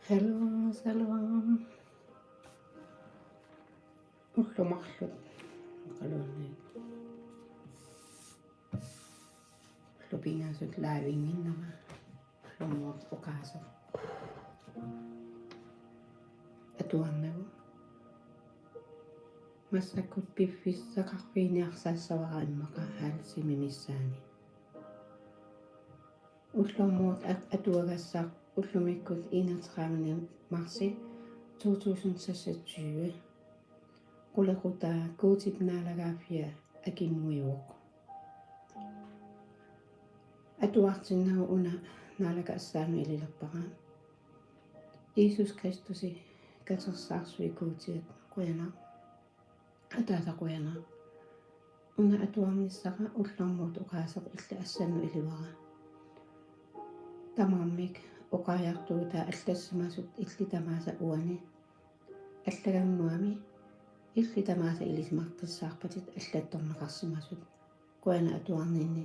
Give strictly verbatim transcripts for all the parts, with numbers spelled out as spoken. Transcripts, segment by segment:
Hello, hello. Ullut marluk. Qaluanni. Ullut pingasut live-innginnama. Ullormut oqaaseq atuarnagu. Massakkut piffissaqarfiginiarsaassavara immaqa Halsimi missaani. Ullormut at-, atuagassaq ullumikkut enogtredivte marts to tusind seksogtyve. Qulequtaa: Guutip naalagaaffia akimuivoq. Atuartinnagu una naalakaasaanut ililerpara. Jiisusi Kristusi, katersaarsuit Guutiat, qujanaq. Ataata, qujanaq. Una atuarnissara ullormut oqaaseq illit assannut ilivara. Tamarmik oqariartuutaa allassimasut illit tamaasa uani. Allagammuami illit tamaasa ilisimaqqissaarpatit allattorneqarsimasut. Qujanaq atuarninni.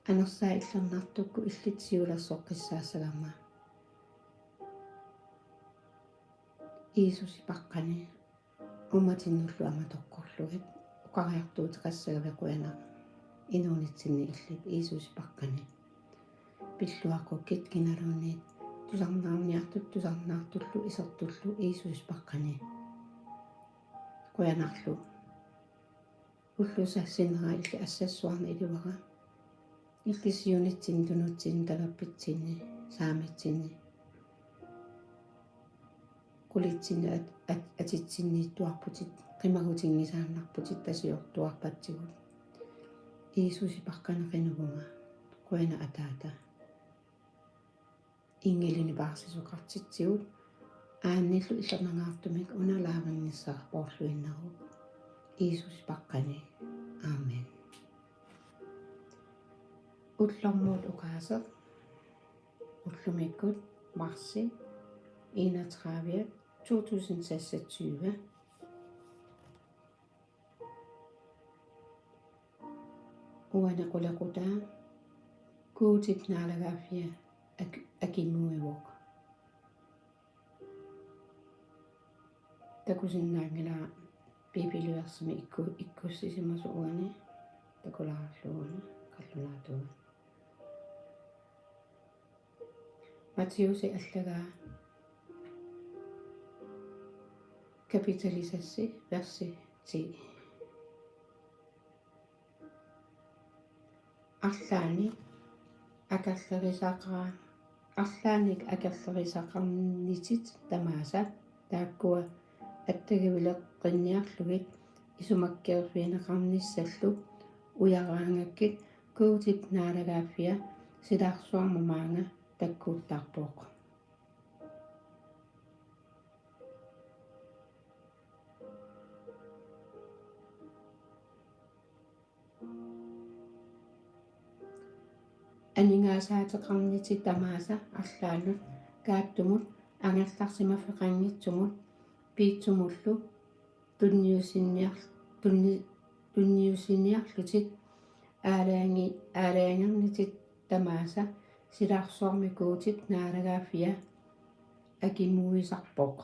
Anersaat illernartukkut illit siulersoqqissaassagamma. Jiisusi paqqani, uummatinnullu aamma toqqorlugit, oqariartuuteqassagavit qujanaq inuunitsinni illit Jiisusi paqqani. Pilluaqqukkit kinaluunniit tusarnaarniartut tusarnaartullu isertullu Jiisusi paqqani. Qujanarlu. Ulloq sassinnera illit assassuarnut ilivara. Illit siunitsinni, tunutsinni, talerpitsinni, saamitsinni, qulitsinni at-, at-, atitsinniittuarputit, qimagutinngisaannarputit tasiortuarpatsigut. Jiisusi paqqani qinuvunga, qujanaq Ataata. Inngilinik paarsisoqartitsigut, aannillu illernangaartumik una live-innissara poorluinnaruk. Jiisusi paqqani. Amen. Ullormut oqaaseq ullumikkut martsi enogtredivte to tusind seksogtyve. Uani qulequtaa: Guutip naalagaaffia ak-, akimuivoq. Takusinnaanngilara Biibiliversimi ikku-, ikkussisimasoq uani, takulaarlugu una qallunaatuuvoq. Matthæusi allagaa kapitali seks, versi ti. Arlaannik akerlerisaqa-, arlaannik akerlerisaqarnitit tamaasa taakkua attagivileqqinniarlugit isumakkeerfigineqarnissallu ujaraangakkit Guutip naalagaaffia silarsuarmut maanga takkuuttarpoq. Aningaasaateqarnitit tamaasa arlaannut kaattumut angerlarsimaffeqanngitsumut piitsumullu tunniussinniar-, tunni-, tunniussiniarlutit aalajangi-, aalajangernitit tamaasa silarsuarmi Guutip naalagaaffia akimuisarpoq.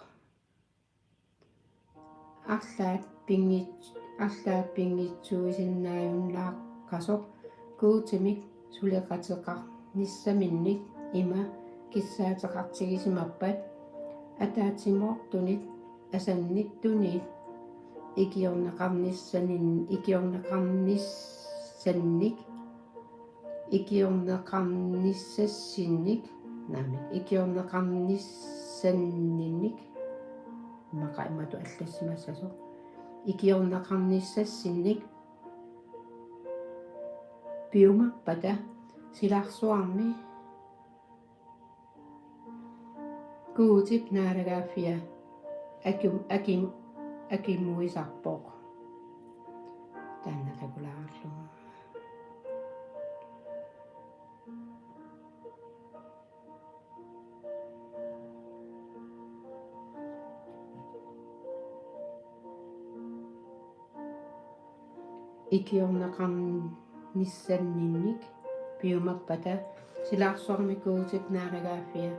Arlaat pinngit-, arlaat pinngitsuusinnaajunnaaqasoq Guutimik suleqateqarnissaminnik ima kissaateqartigisimappat: Ataatsimoortunit asannik tuniit ikiorneqarnissanin-, ikiorneqarnissannik, ikiorneqarnissassinnik, naamik, ikiorneqarnissanninnik, immaqa imatut allassimassasoq, ikiorneqarnissassinnik piumappata silarsuarmi Guutip naalagaaffia aki-, aki-, akimuisarpoq. Taanna takulaarlugu. Ikiorneqarnissanninnik piumappata silarsuarmi Guutip naalagaaffia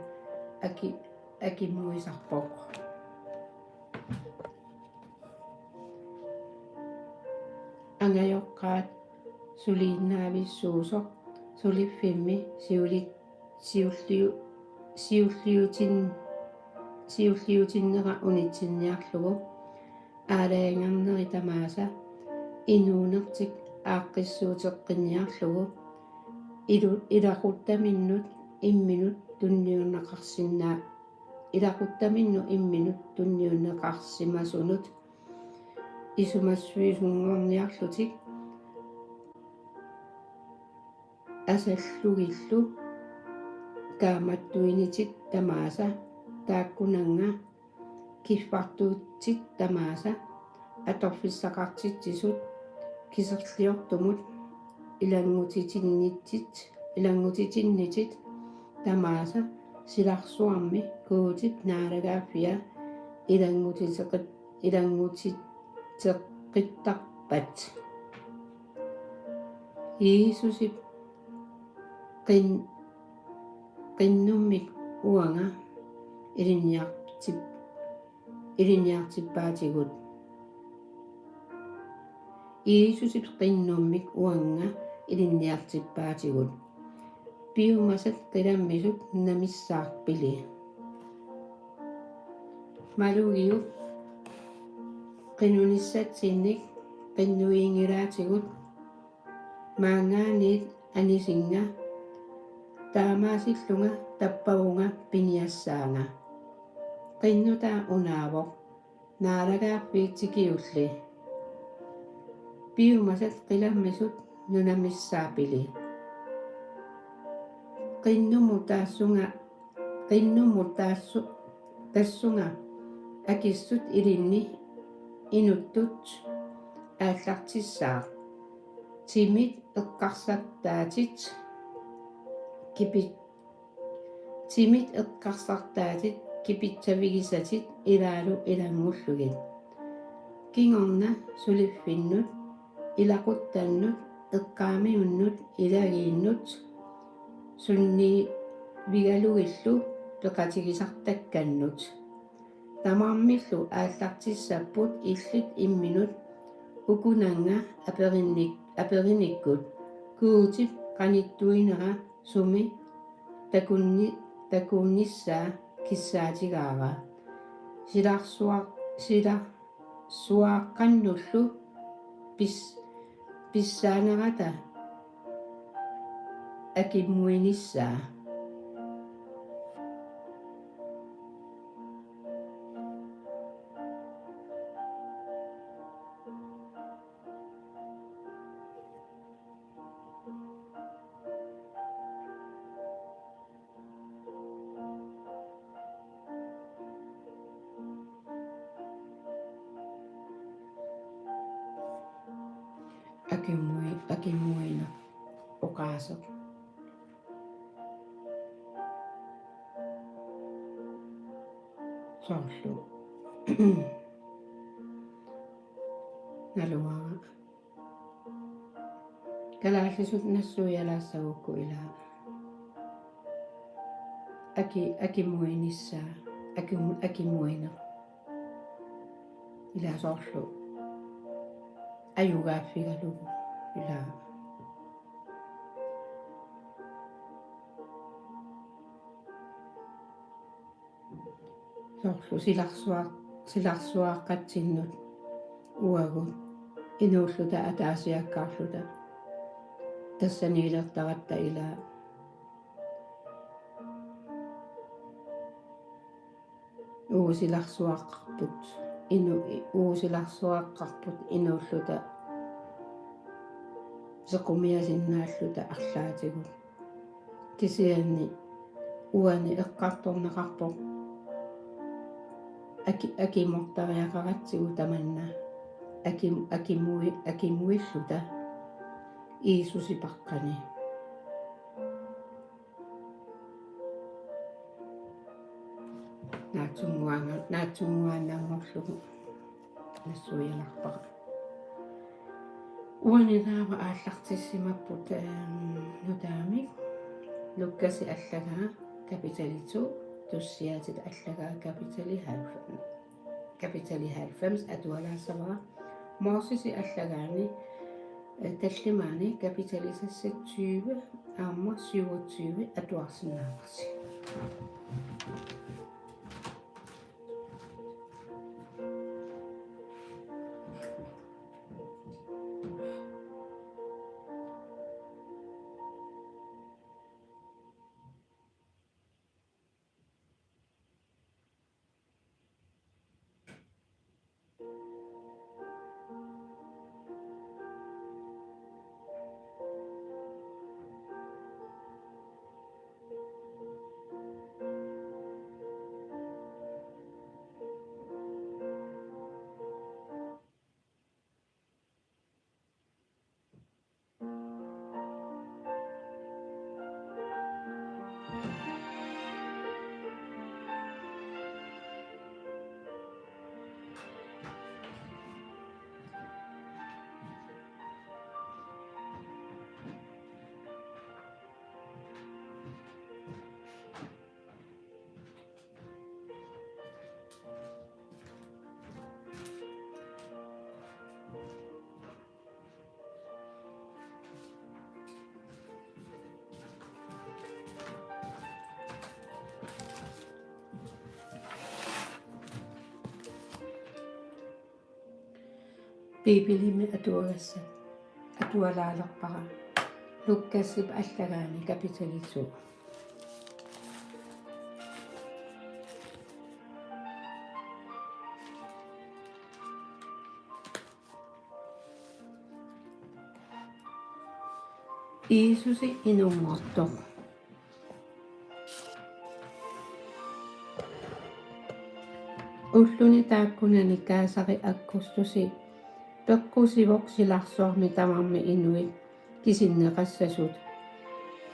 aki-, akimuisarpoq. Angajoqqaat suliinnavissuusoq suliffimmi siuli-, siulliu-, siulliutin-, siulliutinnera unitsinniarlugu aalajangerneri tamaasa inuunertik aaqqissuuteqqinniarlugu ilu-, ilaquttaminnut imminut tunniunneqarsinnaa-, ilaquttaminnut imminut tunniunneqarsimasunut isumassuisunngorniarlutik asallugillu kaammattuinitit tamaasa taakkunannga kiffartuutit tamaasa atorfissaqartitsisut kiserliortumut ilanngutitinnitit, ilanngutitinnitit tamaasa silarsuarmi Guutip naalagaaffia ilanngutiteqit-, ilanngutiteqqittarpat. Jiisusip qin-, qinnummik uanga ilinniartip-, ilinniartippaatigut. Jiisusip qinnummik uanga ilinniartippaatigut. Piumasat qilammisut nunamissaat pili. Malugiuk qinunissatsinnik qinnuinngilaatigut maanngaanniit anisinnga taamaasillunga tappavunga piniassaanga. Qinnutaa unaavoq, naalagaaffiit tikiulli. Piumasat qilammisut nunamissaat pili. Qinnummut taassunga, qinnummut taassu-, tassunga akissut ilinni inuttut aallartissaaq. Timit eqqarsartaatit kipi-, timit eqqarsartaatit kipitsavigisatit ilaalu ilanngullugit. Kingorna suliffinnut, ilaquttannut, eqqaamiunnut, ilagiinnut sunniivigalugillu peqatigisartakkannut. Tamarmillu aallartissapput illit imminut ukunannga aperinnik-, aperinikkut Guutip qanittuinera sumi takunni-, takunissaa kissaatigaara. Silarsuaq-, silarsuaqqannullu pis-, pissaanerata akimuinissaa. Akimui-, akimuineq oqaaseq. Soorlu. Naluara. Kalaallisut nassuialaassagukku ilaa. Aki-, akimuinissaa, akim-, akimuineq. Ilaa soorlu. Ajugaaffigalugu ilaa. Soorlu silarsuaq-, silarsuaqqatsinnut uagut inuulluta ataasiakkaarluta tassaniilertaratta ilaa. Uagut silarsuaqqarput inu-, uagut silarsuaqqarput inuulluta sequmiasinnaalluta arlaatigut. Kisianni uani eqqartorneqarpoq aki-, akimortariaqaratsigu tamanna. Akim-, akimui-, akimuilluta Jiisusipaqqani. Naatsunnguaanga-, naatsunnguaannanngorlugu nassuialarpara. Uani taava aallartissimapput, ehm, nutaamik Lukasip allagaa kapitali to. Tussiatit allagaa kapitali halv-, kapitali halvfems atualaassavara. Mosesi allagaani, eh, tallimaani kapitali seksogtyve aamma syvogtyve atuarsinnaavarsi. Biibilimi atuagassat atualaalerpara Lukasip allagaani kapitali to. Jiisusi inunngortoq. Ulluni taakkunani Kaisari Augustusi peqqusivoq silarsuarmi tamarmi inuit kisinneqassasut.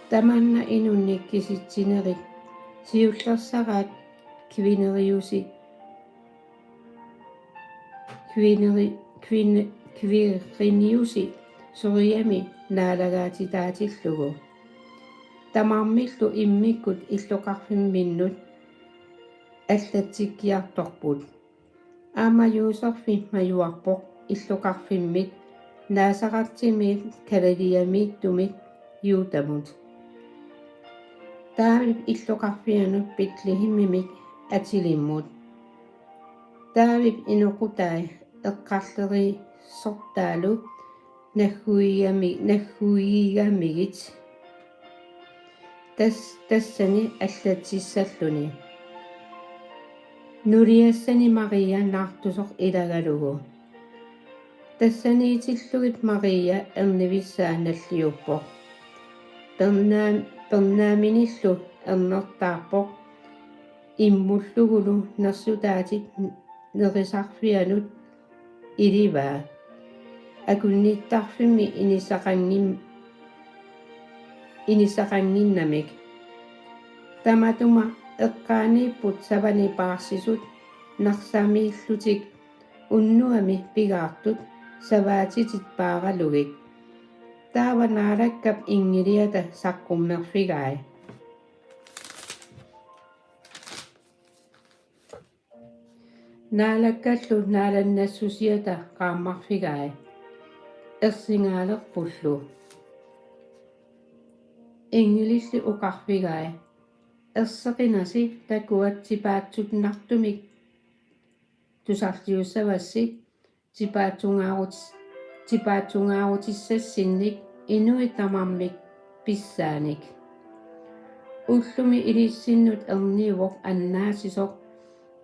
Tamanna inunnik kisitsinerit siullersaraat Kviriniusi, Kviniri-, Kvin-, Kviriniusi Suriami naalagaatitaatillugu. Tamarmillu immikkut illoqarfimminnut allatsikkiartorput. Aamma Juuserfi majuarpoq illoqarfimmit Nasaretimiit Galilea-miittumit Judamut, Daavip illoqarfianut Betlehemimik atilimmut, Daavip inoqutai eqqarlerisortaalu nagguigami-, nagguigamigit. Tas-, tassani allatsissalluni. Nuliassani Maria naartusoq ilagalugu. Tassaniitillugit Maria ernivissaa nalliuppoq. Pernaa-, pernaaminillu ernertaarpoq immullugulu nersutaatit nerisarfianut ilivaa akunnittarfimmi inissaqanngin-, inissaqannginnamik. Tamatuma eqqaaniipput savani paarsisut narsamiillutik unnuami pigaartut savaatitit paaralugit. Taava Naalakkap inngiliata saqqummerfigai. Naalakkallu naalannassusiata qaammarfigai ersingaalerpullu. Inngililli oqarfigai: Erseqinasi takuat tipaatsunnartumik tusarliussavassi tipaatsungaarut-, tipaatsungaarutissassinnik inuit tamarmik pissaanik. Ullumi ilissinnut erniuvoq annaasisoq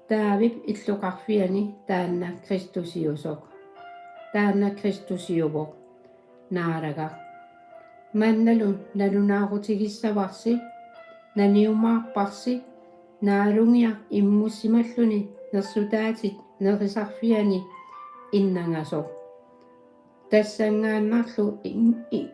Daavip illoqarfiani, taanna Kristusiusoq. Taanna Kristusiuvoq, Naalagaq. Mannalu nalunaarutigissavassi, naniumaarpassi, naalungiaq immussimalluni nersutaatit nerisarfiani innangasoq. Tassanngaannarlu in-, i-,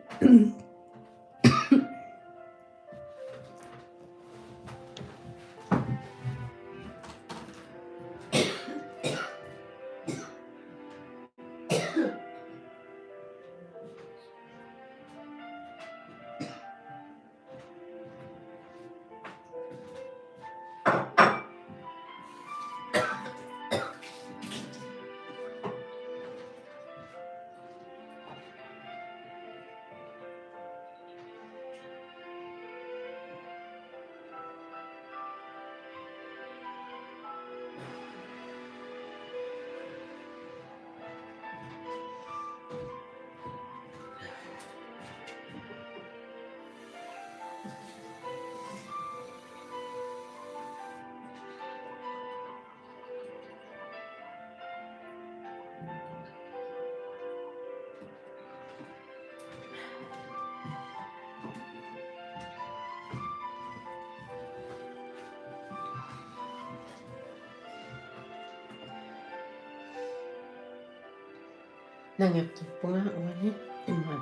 Nangeqqippunga uani ima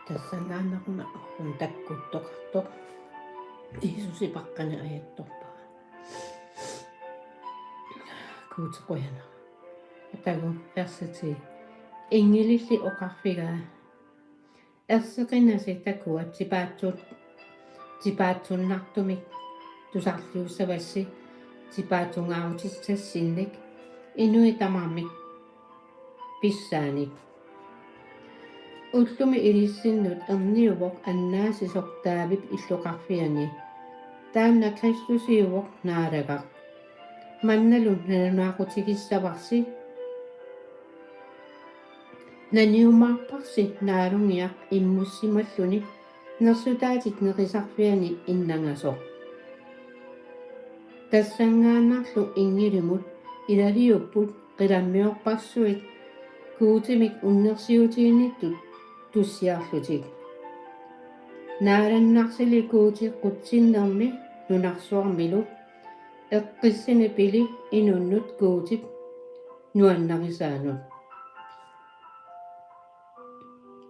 tassanngaannaruna orrun takkuttoqartoq Jiisusi paqqani ajattorpara. Guuti qujanaq. Atagu versiti. Inngililli oqarfigaa: Erseqinasi takua tipaatsu-, tipaatsunnartumik tusarliussavassi tipaatsunngaarutissassinnik inuit tamarmik pissaanik. Ullumi ilissinnut erniuvoq annaasisoq Daavip illoqarfiani. Taanna Kristusiuvoq Naalagaq. Mannalu nalunaaqutigissavassi naniumaarparsi naalungiaq immussimalluni nersutaatit nerisarfiani innangasoq. Tassanngaannarlu inngilimut ilaliupput qilammiorpassuit Guutimik unnersiutiginnittut tussiarlutik. Naalannarsili Guuti qutsinnermi nunarsuarmilu eqqissini pili inunnut Guutip nuannarisaanut.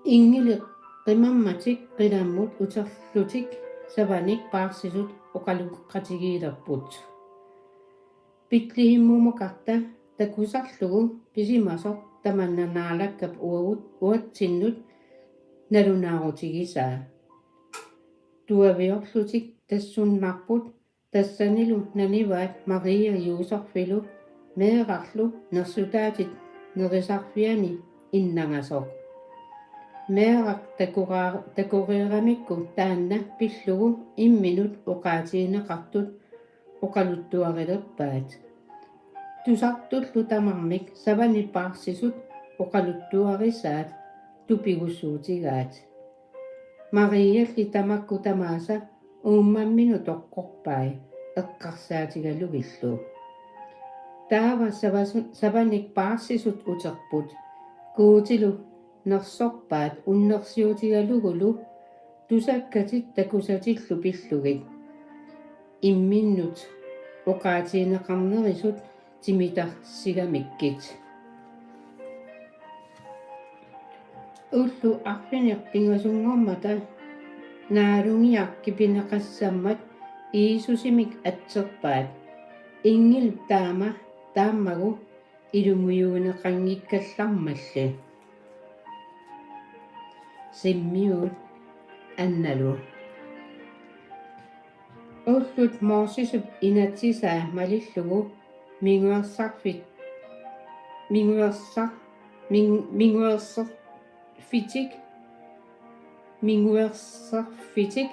Inngilit qimammatik qilammut uterlutik savanik paarsisut oqaloqatigiilerput. Betlehemumukarta takusarlugu pisimasoq tamanna Naalakkap uagut-, uatsinnut nalunaarutigisaa. Tuaviorlutik tassunnarput. Tassanilu nanivaat Maria Juuserfilu meerarlu nersutaatit nerisarfiani innangasoq. Meeraq takoraa-, takoreeramikku taanna pillugu imminut oqaatigineqartut oqaluttuarilerpaat. Tusartullu tamarmik savani paarsisut oqaluttuarisaat tupigussuutigaat. Marialli tamakku tamaasa uummamminut toqqorpai eqqarsaatigalugillu. Taava savasu-, savanik paarsisut uterput Guutilu nersorpaat unnersiutigalugulu tusakkatit takusatillu pillugit. Imminnut oqaatigineqarnerisut timitarsigamikkit. Ullut arfineq-pingasunngormata naalungiaq kipineqassammat Jiisusimik atserpaat. Inngilit taama taammagu ilumiuineqanngikkallarmalli. Simmiut annalu. Ullut Mosesip inatsisaa malillugu minguersarfit-, minguersar-, min-, minguersarfitik, minguersarfitik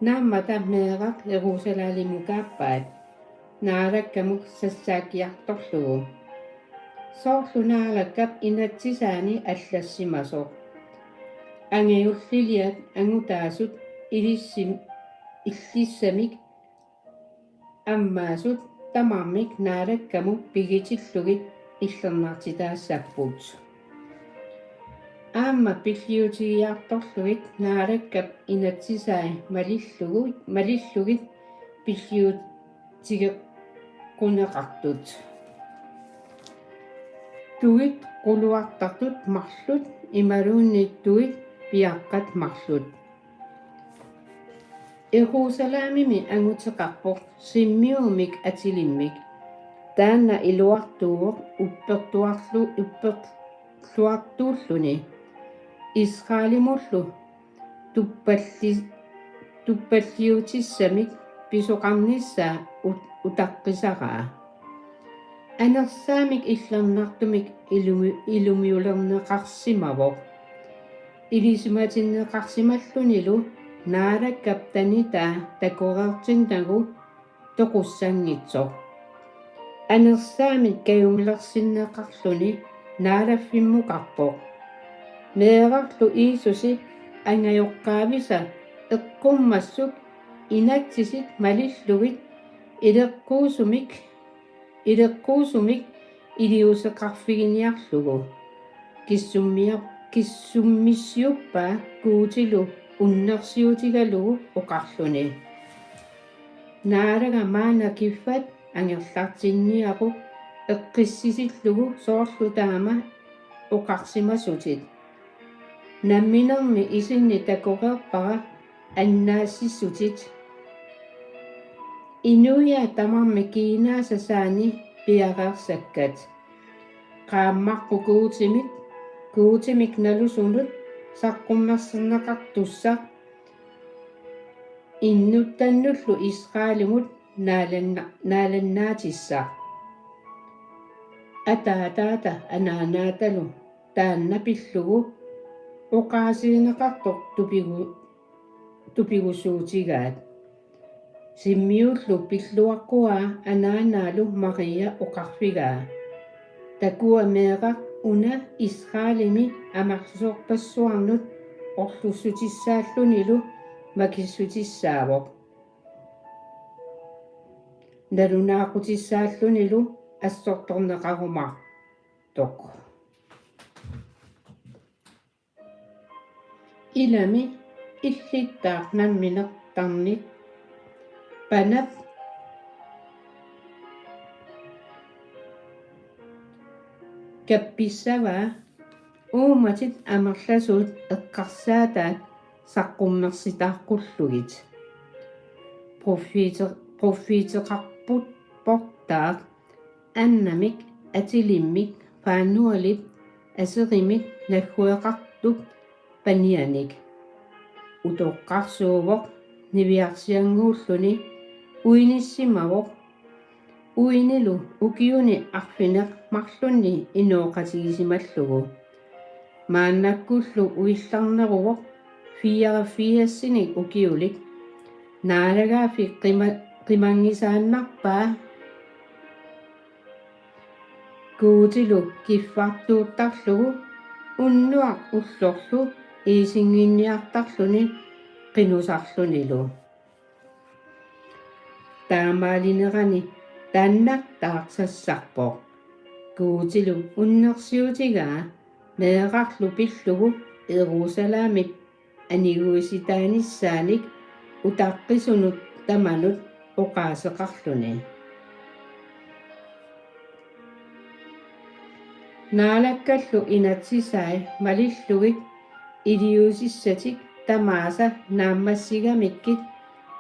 naammata meeraq Jerusalemukaappaat Naalakkamut sassaakkiartorlugu. Soorlu Naalakkap inatsisaani allassimasoq. Angajulliliat angutaasut ilissim-, illissamik ammaasut tamarmik Naalakkamut pigitillugit illernartitaassapput. Aamma pilliutigiartorlugit Naalakkap inatsisai malillugu-, malillugit pilliutigeqquneqartut. Tuit quluartartut marluk imaluunniit tuit piaqqat marluk. Jerusalemimi anguteqarpoq Simmiumik atilimmik. Taanna iluartuuvoq uppertuarlu-, upperluartuulluni Israelimullu tuppalli-, tuppalliutissamik pisoqarnissaa ut-, utaqqisaraa. Anersaamik illernartumik ilumi-, ilumiulerneqarsimavoq. Ilisimatinneqarsimallunilu Naalakkap tanitaa takoreertinnagu toqussanngitsoq. Anersaamik kajumilersinneqarluni naalaffimmukarpoq. Meerarlu Jiisusi angajoqqaavisa eqqummassuk inatsisit malillugit ileqquusumik, ileqquusumik iliuuseqarfiginiarlugu. Kissummia-, kissummissiuppaa Guutilu unnersiutigalugu oqarluni: Naalaga maanna kiffat angerlartinniaruk eqqissisillugu soorlu taama oqarsimasutit. Namminermi isinni takoreerpara annaassissutit. Inuiaat tamarmik kiinaasa saani piareersakkat. Qaammaqqut Guutimit, Guutimik nalusunut saqqummersinneqartussaq innuttannullu Israelimut naalanna-, naalannaatissaq. Ataataata anaanaatalu taanna pillugu oqaasiineqartoq tupigu-, tupigusuutigaat. Simeonillu pilluaqquaa anaanaalu Maria oqarfigaa: Takuameeraq una Israelimi amerlasoorpassuarnut orlussutissaallunilu makissutissaavoq. Nalunaaqutissaallunilu assortorneqarumaartoq. Ilami illittaaq nammineq tarnip panap kappissavaa uummatit amerlasuut eqqarsaataat saqqummersitaaqqullugit. Profeete-, profeeteqarput portaaq Annamik, atilimmik, Fanuelip, Aserimik naggueqartup panianik. Utoqqarsuuvoq, niviarsiannguulluni uinissimavoq, uinilu ukiuni arfineq-marlunni inooqatigisimallugu. Maannakkullu uillarneruvoq fireogfirsinik ukiulik. Naalagaaffik qima-, qimanngisaannarpaa Guutilu kiffartuuttarlugu unnuaq ullorlu iisinnginniartarluni qinusarlunilu. Taamaalinerani taanna taarsassarpoq. Guutilu unnersiutigaa meerarlu pillugu Jerusalemip aniguisitaanissaanik utaqqisunut tamanut oqaaseqarluni. Naalakkallu inatsisai malillugit iliuusissatik tamaasa naammassigamikkit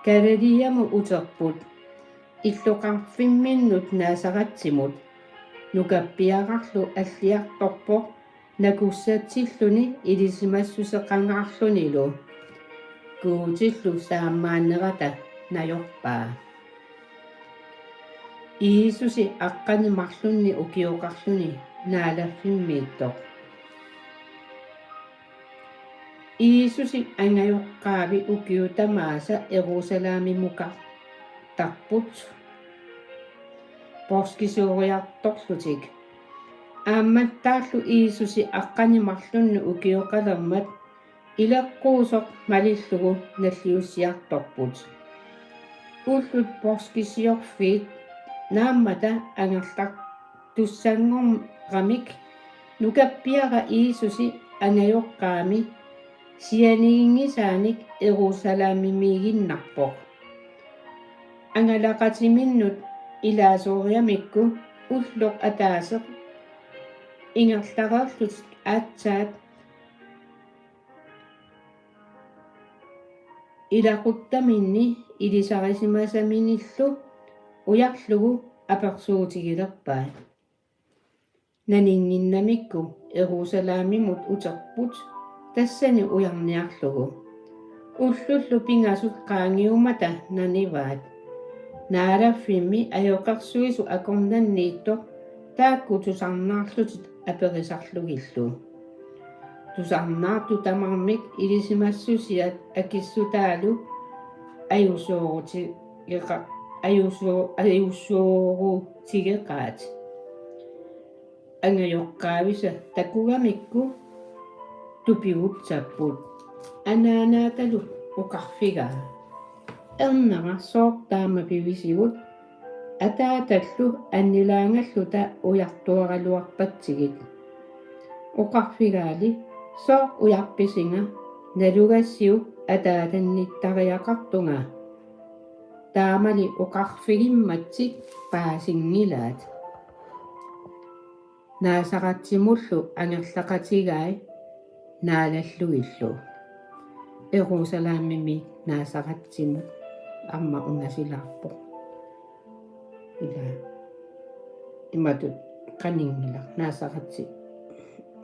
Galilæamut uterput, illoqarfimminnut Nazaretimut. Nukappiararlu alliartorpoq nakussatsilluni ilisimassuseqangaarlunilu. Guutillu saammaanerata najorpaa. Jiisusi aqqaneq marlunnik ukioqarluni naalaffimmiittoq. Jiisusi angajoqqaavi ukiut tamaasa Jerusalemimukartarput poorskisoriartorlutik. Aammattaarlu Jiisusi aqqaneq marlunnik ukioqalermat ileqquusoq malillugu nalliussiartorput. Ullut poorskisiorfiit naammata angerlartussanngormik nukappiaraq Jiisusi angajoqqaami sianiginngisaanik Jerusalemimiiginnarpoq. Angalaqatiminnut ilaasoriamikku ulloq ataaseq ingerlareerlutik aatsaat ilaquttaminni ilisarisimasaminillu ujarlugu apersuutigilerpaat. Naninnginnamikku Jerusalemimut uterput tassani ujarniarlugu. Ullullu pingasut qaangiummata nanivaat. Naalaffimmi ajoqersuisoq akornanniittoq taakku tusarnaarlutik aperisarlugillu. Tusarnaartut tamarmik ilisimassusiat akissutaalu ajusoorutigeqa-, ajusoo-, ajusoorutigeqaat. Angajoqqaavisa takugamikku tupigutsapput. Anaanaatalu oqarfigaa: Ernera, sooq taama pivisigut? Ataatallu annilaangalluta ujartuaraluarpatsigit. Oqarfigaali: Sooq ujarpisinga? Nalugassiuk ataatannittariaqartunga. Taamali oqarfigimmatsik paasinngilaat. Nazaretsimullu angerlaqatigai naalallugillu. Jerusalemimi Nazaretsimut aamma ungasilaarpoq. Ila imatut qaninngilaq Nazareti.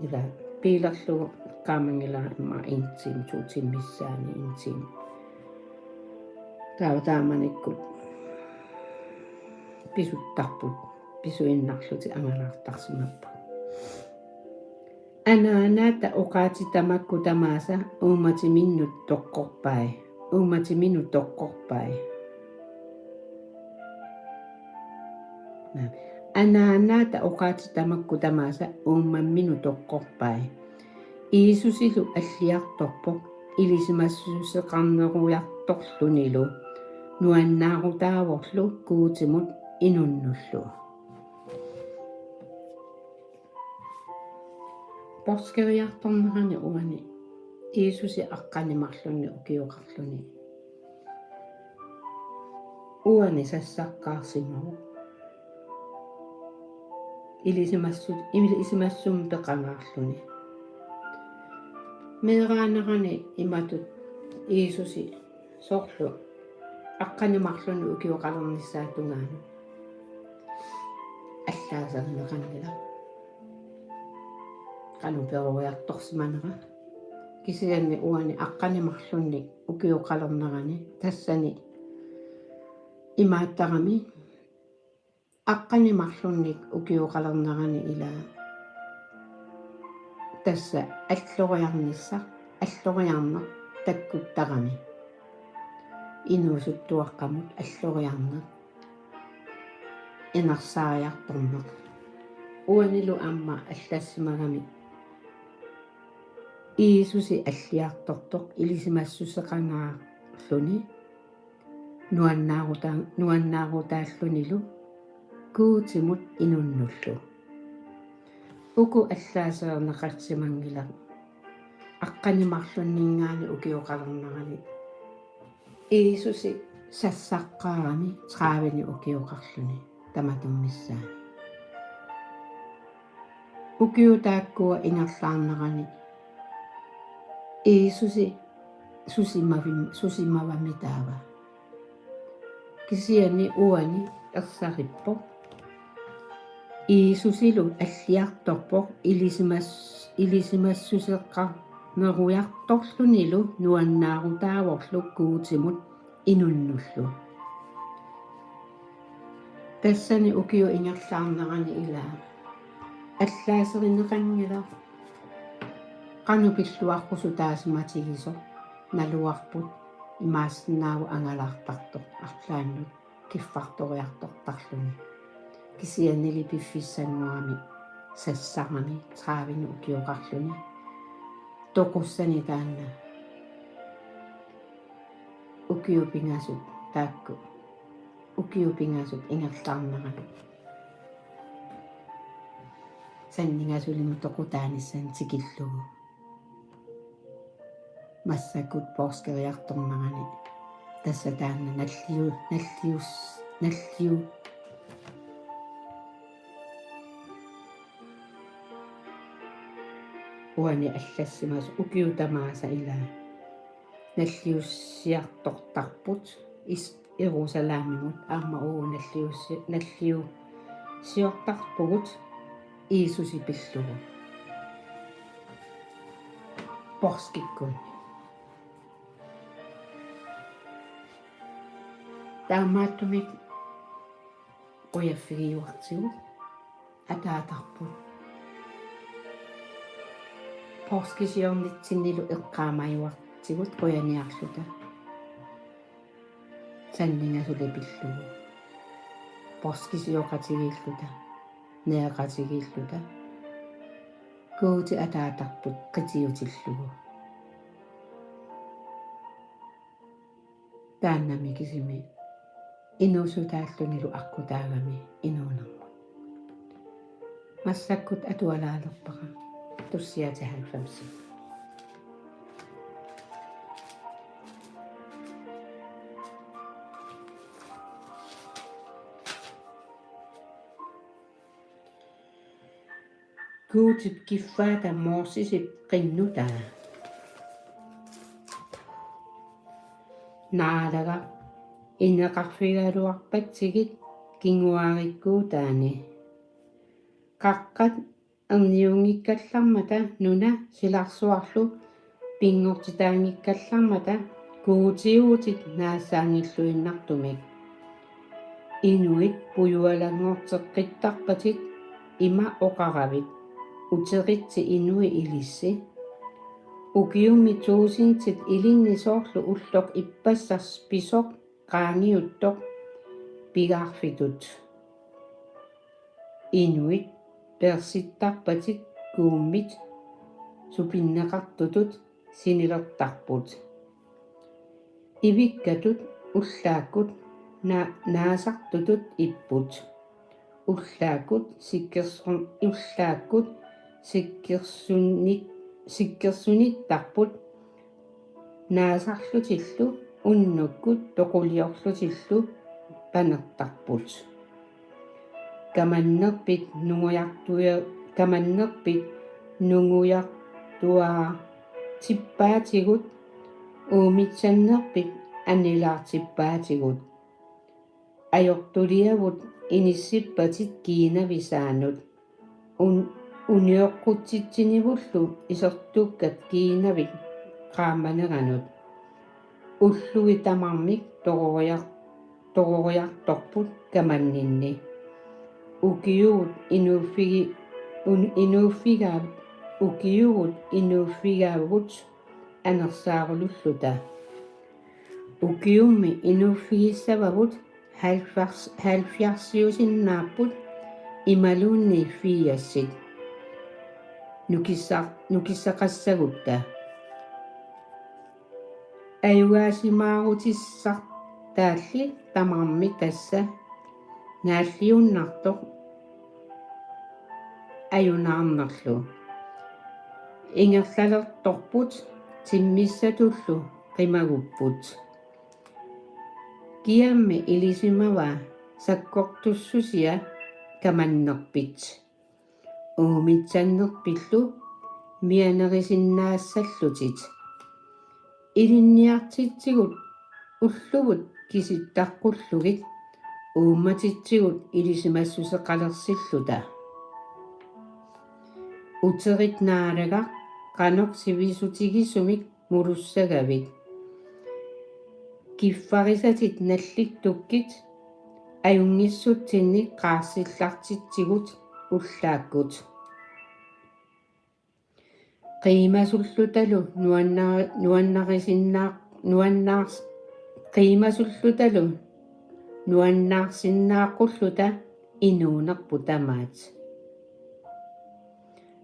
Ila biilerlugu eqqaamanngilaq immaqa en time, to timer missaani en time. Taava taamanikkut pisuttarput, pisuinnarlutik angalaartarsimapput. Anaanaata oqaatsit tamakku tamaasa uummatiminut toqqorpai. Uummatiminut toqqorpai. Anaanaata oqaatsit tamakku tamaasa uummamminut toqqorpai. Jiisusilu alliartorpoq ilisimassuseqarnerujartorlunilu nuannaarutaavorlu Guutimut inunnullu. Poorskeriartornerani uani Jiisusi aqqaneq-marlunnik ukioqarluni. Uani sassaqqaarsimavoq. Ilisimassut-, ilisimassummik peqangaarluni. Meeraanerani imatut Jiisusi soorlu aqqaneq-marlunnik ukioqalernissaa tungaanut allaaserineqanngilaq. Qanoq peroriartorsimanera. Kisianni uani aqqaneq-marlunnik ukioqalernerani tassani imaattarami aqqaneq-marlunnik ukioqalernerani ila tassa alloriarnissaq, alloriarneq takkuttarami. Inuusuttuaqqamut alloriarneq, inersaariartorneq. Uanilu aamma allassimagami Jiisusi alliartortoq ilisimassuseqangaarluni nuannaaruta-, nuannaarutaallunilu Guutimut inunnullu. Uku allaaserineqarsimanngilaq aqqaneq-marlunninngaanniit ukioqalernerani. Jiisusi sassaqqaarami tredivenik ukioqarluni tamatuma missaani. Ukiut taakkua ingerlaarnerani Jiisusi susimavim-, susimavami taava. Kisianni uani ersarippoq. Jiisusilu alliartorpoq ilisimas-, ilisimassuseqarnerujartorlunilu nuannaarutaavorlu Guutimut inunnullu. Tassani ukiut ingerlaarnerani ila allaaserineqanngilaq qanoq pilluaqqusutaasimatigisoq naluarput imaassinnaavoq angalaartartoq arlaannut kiffartoriartortarluni. Kisiannili piffissanngorami sassarami tredivenik ukioqarluni. Toqussani taanna ukiut pingasut taakku. Ukiut pingasut ingerlaarnerani sanningasulimut toqutaanissamut tikillugu. Massakkut poorskeriartornerani tassa taanna nalliu-, nallius-, nalliu-, uani allassimasoq ukiut tamaasa ila nalliussiartortarput is-, Jerusalemimut aamma uagut nalliussi-, nalliussiortarpugut Jiisusi pillugu poorskikkunni. Taamaattumik qujaffigiuartigu ataatarput. Poorskisiornitsinnilu eqqaamajuartigut qujaniarluta. Sanningasuleq pillugu. Poorskisioqatigiilluta, nereqatigiilluta. Guuti ataatarput qitiutillugu. Taannami kisimi inuussutaallunilu aqqutaagami inuunermut. Massakkut atualaalerpara tussiaatihalfamsi. Guutip kiffaata Mosesip qinnutaa. Naalagaq, ineqarfigaluarpatsigit kinguaarikkuutaani. Qaqqat erniunngikkallarmata nuna silarsuarlu pinngortitaanngikkallarmata guutiuvutit naassaanngilluinnartumik. Inuit pujualanngorteqqittarpatit ima oqaravit: Uteritsi inui ilissi. Ukiummi tuusintit ilinni soorlu ulloq ippassaq pisoq qaangiuttoq pigaarfitut. Inuit peersittarpatit kuummit supinneqartutut sinilertarput. Ivikkatut ullaakkut na-, naasartutut ipput. Ullaakkut sikkersun-, ullaakkut sikkersunit-, sikkersunittarput naasarlutillu unnukkut toquliorlutillu panertarput. Kamannerpit nungujartua-, kamannerpit nungujartuaartippaatigut, uumitsannerpit annilaartippaatigut. Ajortuliavut inissippatit kiinavisaanut. Un-, unioqqutsitsinivullu isertukkat kiinavit qaamaneranut. Ullui tamarmik tororiar-, tororiartorput kamanninni. Ukiuvut inuuffigi-, un-, inuuffigaa-, ukiuvut inuuffigaavugut anersaarululluta. Ukiummi inuuffigissavavut halvfjerds, halvfjerdsiusinnaapput imaluunniit firsit. Nukissa-, nukissaqassagutta. Ajugaasimaarutissartaalli tamarmi tassa naalliunnartoq ajunaarnerlu. Ingerlalertorput timmissatullu qimagupput. Kiammi ilisimavaa sakkortussusia kamannerpit uumitsannerpillu mianerisinnaassallutit. Ilinniartitsigut ulluvut kisittaqqullugit uummatitsigut ilisimassuseqalersilluta. Uterit Naalagaq, qanoq sivisutigisumik mulussagavit? Kiffarisatit nallittukkit ajunngissutsinnik qaarsillartitsigut ullaakkut. Qiimasullutalu nuanna-, nuannarisinnaa-, nuannaars-, qiimasullutalu nuannaarsinnaaqqulluta inuunerput tamaat.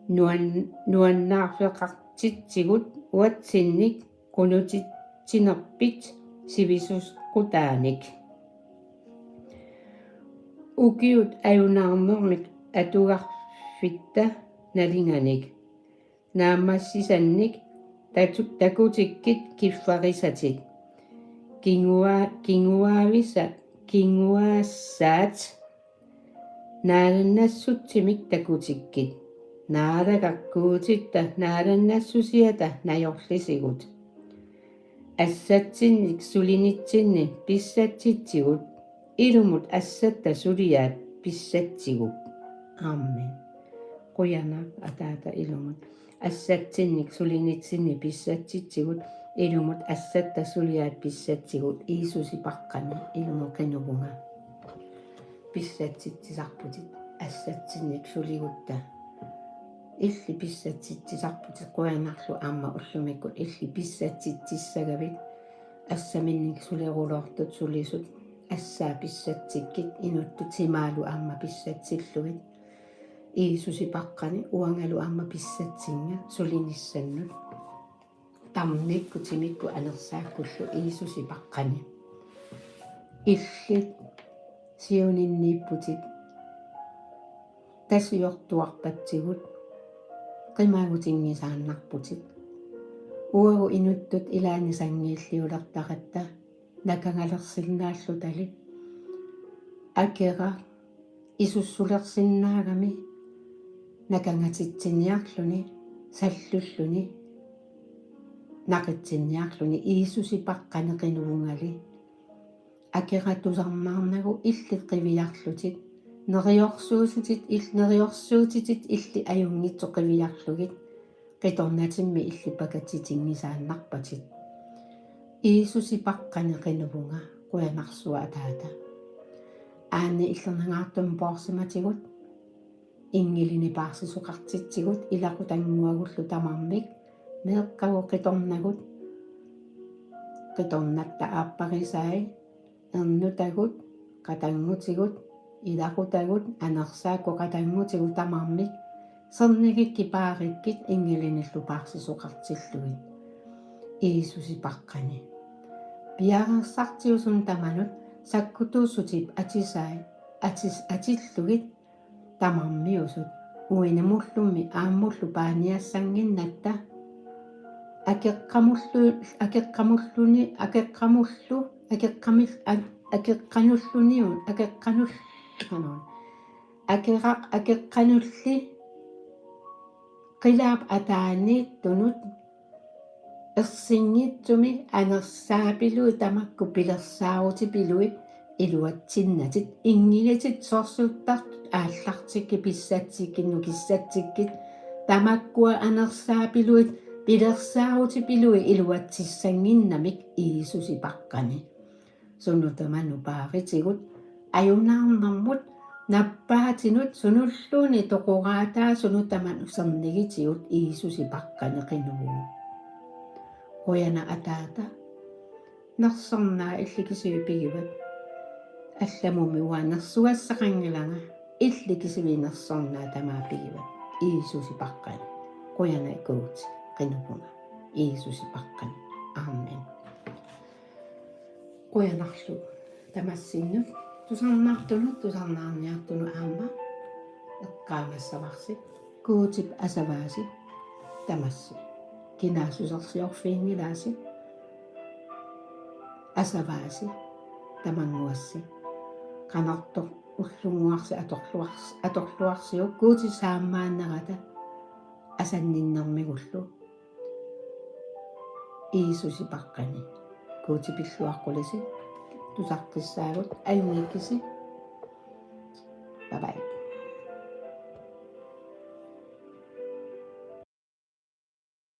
Nuan-, nuannaarfeqartitsigut uatsinnik qunutitsinerpit sivisusqutaanik. Ukiut ajunaarnermik atugarfitta nalinganik naammassisannik tatu-, takutikkit kiffarisatit. Kingua-, kinguaavisa-, kinguaassaat naalannassutsimik takutikkit. Naalagaq Guutitta naalannassusiata najorlisigut. Assatsinnik sulinitsinni pissatsitsigut, ilumut assatta suliaat pissatsigut. Amen. Qujanaq, Ataata, ilumut. Assatsinnik sulinitsinni pissatsitsigut, ilumut assatta suliaat pissatsigut, Jiisusip aqqani ilumut qinuvunga. Pissatsitsisarputit assatsinnik suligutta. Illit pissatsitsisarputit, qujanarlu aamma ullumikkut illit pissatsitsissagavit. Assaminnik suleruloortut sulisut, assaat pissatsikkit, inuttut simaalu aamma pissatsillugit. Jiisusip aqqani uangalu aamma pissatsinnga sulinissannut. Tammikkut timikkut anersaakkullu Jiisusip aqqani. Illit Zioninniipputit, tasiortuarpatsigut, qimagutinngisaannarputit. Uagut inuttut ilaanni sanngiilliulertaratta, nakagalersinnaallutali. Akera isussulersinnaagami Nakangatitsiniarluni, sallulluni, naqitsinniarluni Jiisusi paqqani qinuvungali. Akerat tusarnaarnagu illit qiviarlutit, neriorsuutitit il-, neriorsuutitit illit ajunngitsut qiviarlugit, qitornatimmi illit pakatitinngisaannarpatit. Jiisusi paqqani qinuvunga, qujanarsuaq Ataata. Aanni illernangaartumik poorsimatigut, inngilini paarsisoqartitsigut ilaqutannguagullu tamarmik, meeqqagut qitornagut, qitornatta aapparisai, ernutagut, qatanngutigut, ilaqutagut, anersaakkut qatanngutigut tamarmik, sernigikkit paarikkit inngilinillu paarsisoqartillugit. Jiisusi paqqani. Piareersartiusut tamanut sakkutuussutip atisai, atis-, atillugit tamarmiusut. Uinumullu aammullu paaniassannginnatta. Akeqqamullu-, akeqqamulluni-, akeqqamullu-, akeqqamil-, a-, akeqqanulluniun-, akeqqanul-, qanoq. Akeraq-, akeqqanulli qilaap ataaniittunut ersinngitsumi anersaapiluit tamakku pilersaarutipiluit iluatsinnatit, inngilitit sorsuttartut aallartikkit, pissatsikkit, nukissatsikkit, tamakkua anersaapiluit pilersaarutipiluit iluatsissannginnamik Jiisusi paqqani. Sunut tamanut paaritigut, ajunaarnermut, nappaatinut, sunulluunniit toqoraataasunut tamanut sernigitigut Jiisusi paqqani qinuvunga. Qujanaq Ataata, nersornaat illit kisivit pigivat. Allamummi uanga nersugassaqanngilanga, illit kisivit nersornaat tamaat pigivat. Jiisusi paqqani. Qujanaq Guuti qinuvunga. Jiisusi paqqani. Amen. Qujanarlu tamassinnut, tusarnaartunut, tusarnaarniartunut aamma eqqaamassavarsi. Guutip asavaasi tamassi. Kinaassusersiorfiginngilaassi. Asavaasi tamannguassi. Qanortoq ullunnguarsi atorluars-, atorluarsiuk Guutip saammaannerata asanninnermigullu. Jiisusi paqqani. Guuti pilluaqqulisi. Tusaqqissaagut, ajunngikkisi. Bye bye.